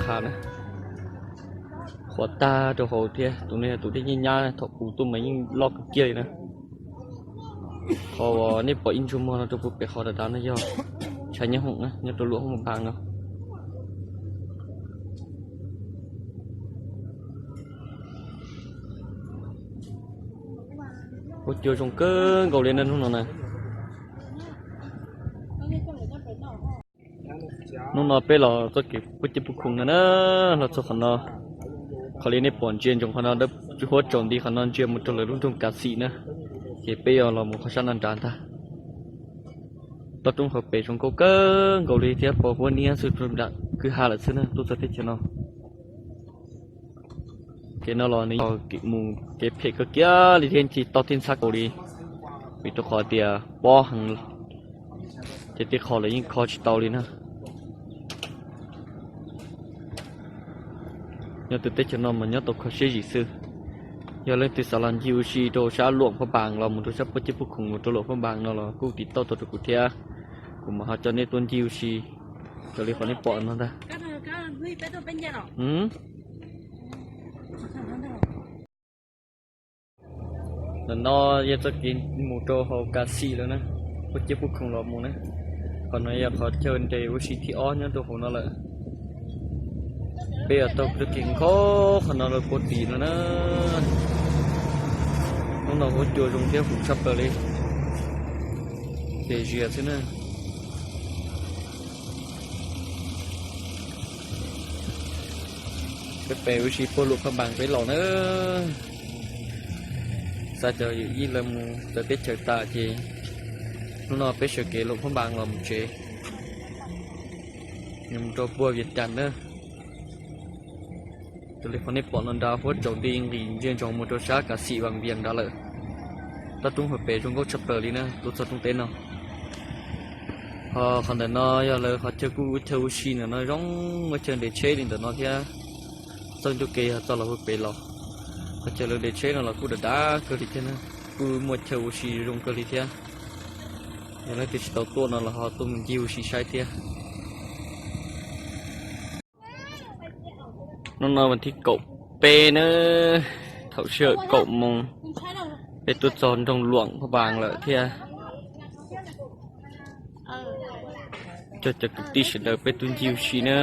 Qha na, qhuav tag rau hauv thiab. Tus no yog tus dej nyab nyab, thaum kuv tuaj mas yeej loj kawg kiag li na. Qhov uas nej pom ib ntsuag muag no rau puag pem qhov dav dav no yog tshav nyob hoom na, nyob rau luam hoob pas no. Huab cua zoo kawg nkaus li na hnub no na. Hnub no peb los txoj kev puag ciaj puag khoom no na, los txog qhov no, qhov li nej pom ntsia ntsoov qhov no, huab tsaus nti qhov no ntsia mus rau lawv lub nroog Kav Xim na, ces peb yuav los mus qhov sab no nrad ntag. Toj roob hauv pes zoo nkauj kawg nkaus li thiab pom huab niab xwb, kwj ha lawm xwb na, tuaj txog teb chaws no. Kev no los nws yog mus kev phem kawg kiag li thiab, tsis toj tij ntxhab kaus li, vim rau qhov tias pob heev, ces tej qho lawv yeej kho tsis tau li na. Nyob twg teb chaws no mas nyob tau kho siab zim xwb. Yog leej twg xav los ncig ua si rau sab luam Phaj Npas los mus rau sab puag ciaj puag khoom mus rau luam Phaj Npas no los kuj tiv tauj tau rau kuv thiab, kuv mam ho coj nej tuaj ncig ua si raws li qhov nej pom no ntag. Ntawm no yog txoj kev mus rau hauv Kav Xim lawm na, puag ciaj puag khoom los mus na. Qhov no yog qhov chaw nres ua si thib ob nyob rau hauv no lawm. Peb yuav taug txoj kev nkhob qhov no rau puag tim no na. Hnub no huab cua zoo thiab huv tshaj plaws li, ces zias xwb na. Peb pem ua si puag luam Phaj Npas peb los na. Xa cov yawm yij lawv mus txawv teb chaws tas ces hnub no peb sawv kev luam Phaj Npas los mus tsev, mus rau puag Vias Cas na. Raws li qhov nej pom no nrad, huab tsaus nti nqis ntsia ntsoov mus rau sab Kav Xim Vas Vias nrad lawm. Toj roob hauv pes zoo nkauj tshaj plaws li na, tuaj txog roob teb no. Ho qhov ntawm no yog lawv qhov chaw kuj ua chaw ua si ntawm no zoo, ua chaw nres tsheb li ntawm no thiab. Txoj ncauj kev yog txoj los puag pem los, qhov chaw lawv nres tsheb no los kuj dav dav kawg li thiab na, kuj muaj chaw ua si zoo kawg li thiab. Yog leej twg tsis tau tuaj no los ho tuaj mus ncig ua si saib thiab. Hnub no vas thib kaum peb na, thaum sij hawm kaum moos, peb tuaj txog nroog Luam Phaj Npas lawm thiab. Coj cov kwv tij sawv daws peb tuaj ncig ua si na.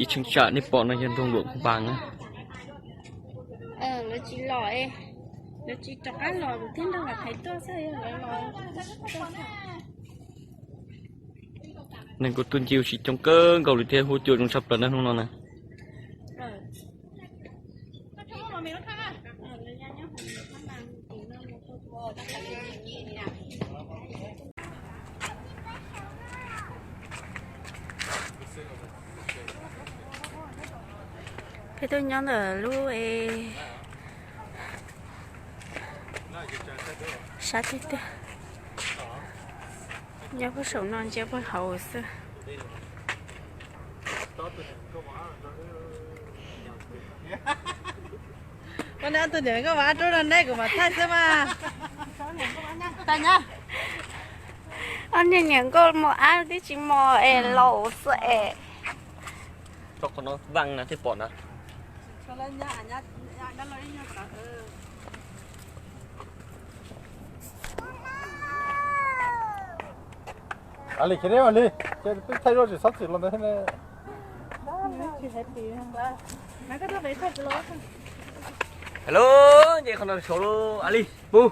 Ib cheeb tsam nej pom no yog nroog Luam Phaj Npas na. Neeg kuj tuaj ncig ua si coob kawg nkaus li thiab, huab cua zoo tshaj plaws na hnub no na. Peb tuaj nyob ntawm lub e sab tiag tiag, nyob puag saum no ntsia puag hauv xwb. Ua tus niam nkauj mas ab rub no neb kuv mam thaij xwb mas. Ob niag niam nkauj mus ab twb tsis mos es laus xwb es. Rau qhov no vaj na thiaj pom na. Li, li, thaij zoj tsis txhob txwm los ntawd thiab ne. Hello, nce qhov no saud lauj, a li, mus,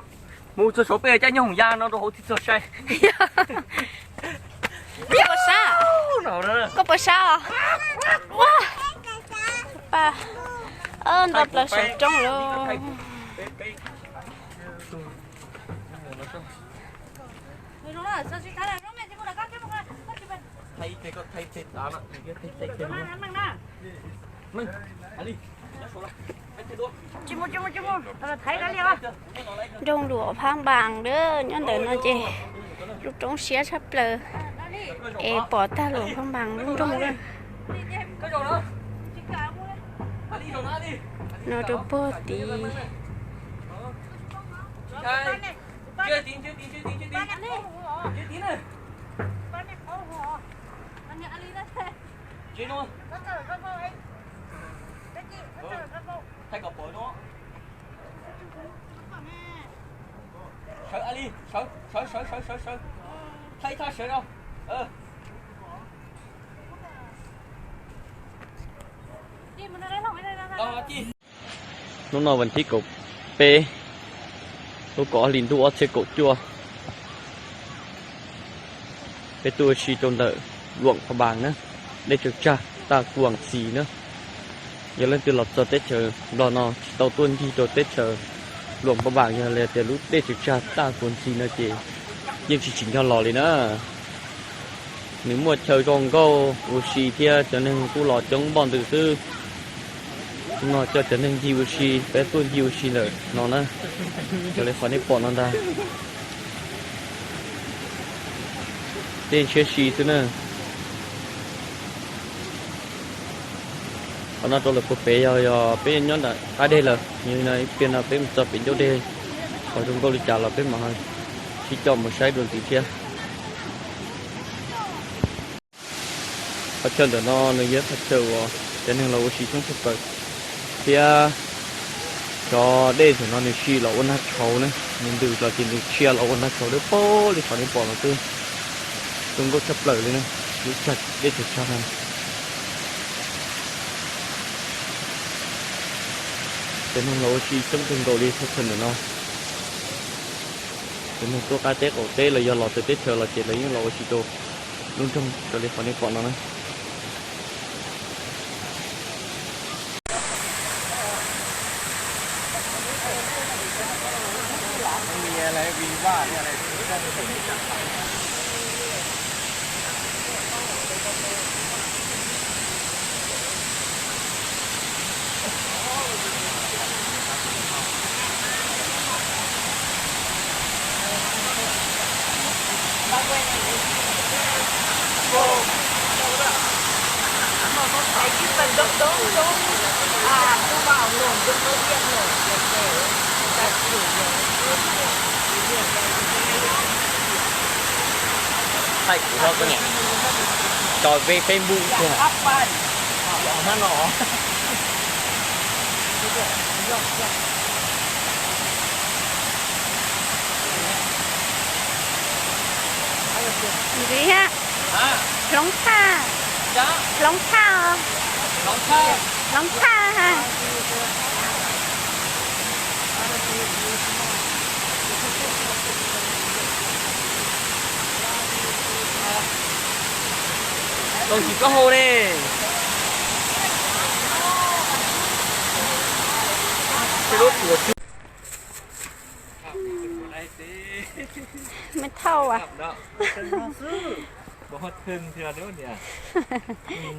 mus txog saud peb caij nyob hoom ya no rau hauv thiaj txog sai. Koj puas sab? Koj puas sab os? Ua, pa, nto plaws saum roob lauj. Nroog Luam Phaj Npas a, nyob ntawm no ces lub roob siab tshaj plaws es pom tag Luam Phaj Npas lub nroog a. No rau puag tid. Tsis no. Thaij kom pom no. Sawv, a li, sawv, sawv, sawv, sawv, sawv, sawv. Thaij ib thaj sawv no. Hnub no vas thib kaum peb, lub kaum ob hlis ntuj ob txhiab kaum cuaj, peb tuaj ua si rau ntawm Luam Pha Npas na, dej tsaws tsag Taj Kuam Ntxis na. Yog leej twg los txog teb chaws Nplog no tsis tau tuaj ncig rau teb chaws Luam Pha Npas, yog li tias lub dej tsaws tsag Taj Kuam Ntxis no ces yeej tsis tsim nyog los li na. Nws muaj chaw zoo nkauj ua si thiab cov neeg kuj los coob npaum ntws xwb. No coj cov neeg ncig ua si, peb tuaj ncig ua si ntawm no na, raws li qhov nej pom no ntag. Dej ntshiab si xwb na. Qhov no rau lawm puag pem yog, yog peb nyob nram qab deg lawm, yog li no ib pliag no peb mus txog pem ncauj deg, qhov zoo nkauj li cas los peb mam sib coj mus saib dua ntxiv thiab. Qhov chaw ntawm no nws yog qhov chaw uas cov neeg los ua si coob tshaj plaws, thiab cov dej ntawm no nws sim los ua nag tshauv na, nws ntws los ces nws tshia los ua nag tshauv dawb paug li qhov nej pom no xwb. Zoo nkauj tshaj plaws li na, lub tsag dej tsaws tsag no. Cov neeg los ua si coob kawg nkaus li thaj chaw ntawm no. Cov neeg tuaj qab teb qaum teb los yog los txawv teb chaws los ces lawv yeej los ua si rau lub nroog raws li qhov nej pom no na. Thaij kuv hlob koj niam, tso Facebook tiag. Hloov tshaj, hloov tshaj, hloov tshaj. Tau tsis koj hau ne. Mej thauj as.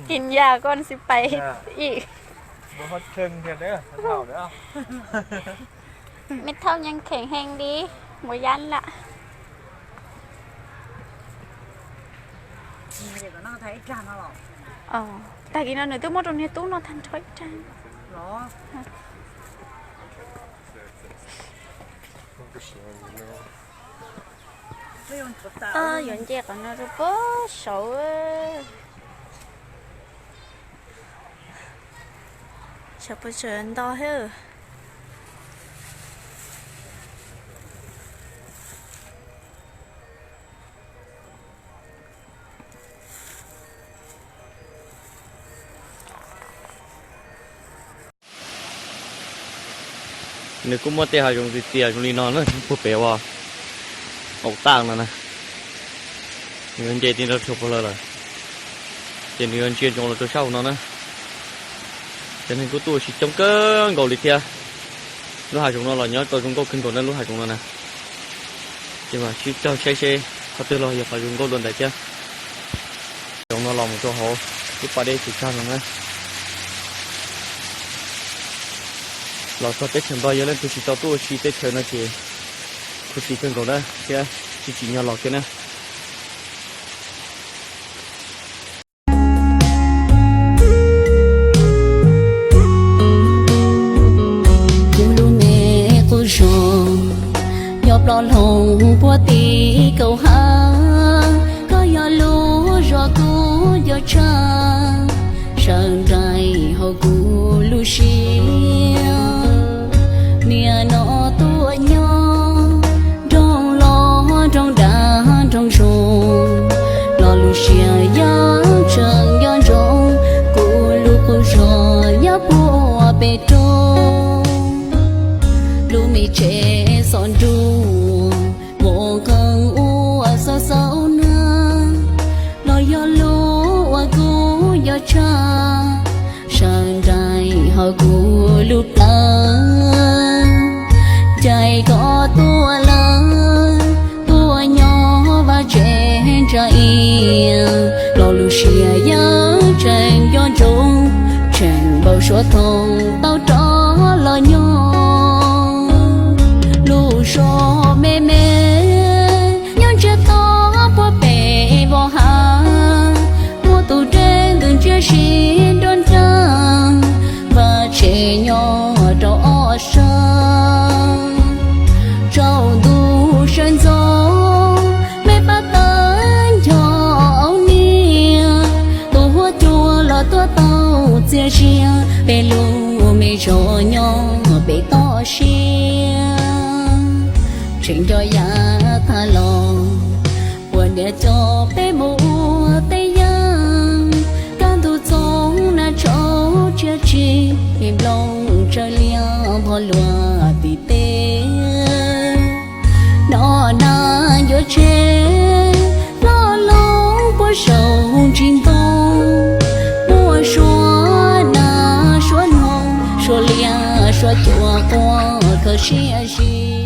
Kis yas koj tsis pais ib. Mej thauj nyeej kheem heev li, mus yaj lawm. Tag kis no nws twb muab rau niag tub no tag nrho ib rag. Yuav nce qhov no rau puag saud. Sawv puas sawv nto thiab. Nws kuj muaj tej hav zoov txias txias zoo li no na, puag pem uas qaum taj no na. Nws yuav nce ti nrho rau puag lawm lawm, ces nws yuav ntsia ntsoov los rau sab hauv no na. Cov neeg kuj tuaj ua si coob kawg nkaus li thiab. Lub hav zoov no los nyob tau zoo nkauj kawg nkaus na, lub hav zoov no na. Ces mam sib cog saib seb qhov twg los yog qhov zoo nkauj dua ntais thiab. Zoov no los mus rau hauv lub pas dej tsaws tsag no na. Los txog teb chaws Nplog yog leej twg tsis tau tuaj ua si teb chaws no ces khuv xim kawg nkaus na thiab tsis tsim nyog los kiag na. Kuv lub neej qub zog, yog ploj hloov puag tim kaum hav, koj yog lub zog kuv nco Tsev xos nruas, muaj qee ua xauv xauv na, los yog lub uas kuv nco tshaj, sawv nraim hauv kuv lub plawv. Caij koj tuaj lawm, tuaj nyob vaj tsev ntsa ia, los lub siab yeej tseem nco ntsoov, tseem npau suav thooj tau rov los nyob. Lub zos me me nyob ntsiag to puag pem vos hav, muaj tus dej ntws ntsiag si nruab nrag, vaj tsev nyob rau ob sab. Tsaus ntuj sawv ntxov, me pab tawb ncho auv niam, tus huab cua los tuaj tau txias sia, peb lub me zos nyob pem toj siab. Tseem nco yav tag los, ua niam coj peb mus ua teb yawg, kaj ntug txoov na tshauv tsiaj tsim, nplooj tsawv liab npog luag tim teb. Noj nag yuav tseg, loj loo puag saum ntsis ntoo, muaj suab nas suab noog, suab liab suab cua quaj khaws siab si.